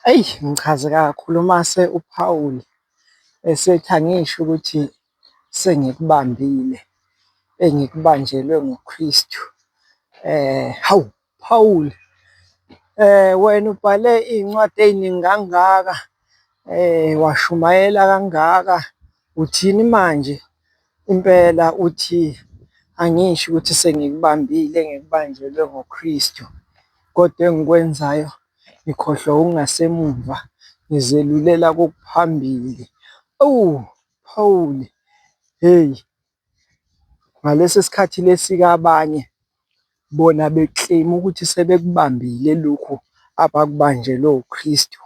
Eyi, ngichazeka kakhulu mase uPhawuli esethi angisho ukuthi sengikubambile engikubanjelwe nguKristu. Hawu, Phawuli wena ubhale iy'ncwadi ey'ningi kangaka, washumayela kangaka, uthini manje? Impela uthi angisho ukuthi sengikubambile engikubanjelwe ngoKristu, kodwa engikwenzayo ngikhohlwa okungasemuva, ngizelulela kokuphambili. Ewu, Phawuli hheyi, ngalesi sikhathi lesi-ke abanye bona be-claim-a ukuthi sebekubambile lokhu abakubanjelwe uKristu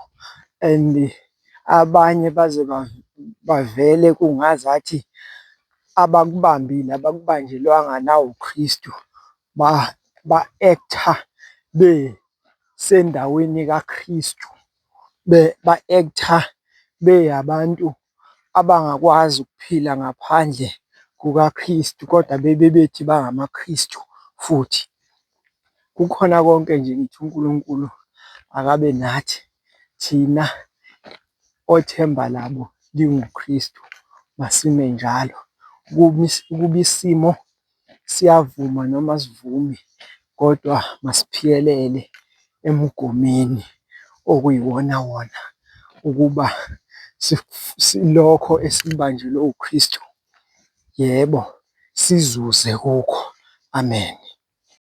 and abanye baze bavele kungazathi abakubambile abakubanjelwanga nawuKristu, ba-act-a besendaweni kaKristu, ba-act-a be abantu abangakwazi ukuphila ngaphandle kukaKristu, kodwa bebe bethi bangamaKristu futhi. Kukhona konke nje ngithi uNkulunkulu akabe nathi thina othemba labo linguKristu, masime njalo. Ukuba isimo siyavuma noma asivumi, kodwa masiphikelele emgomeni okuyiwona wona ukuba lokho esikubanjelwe uKristu, yebo, sizuze kukho. Amen.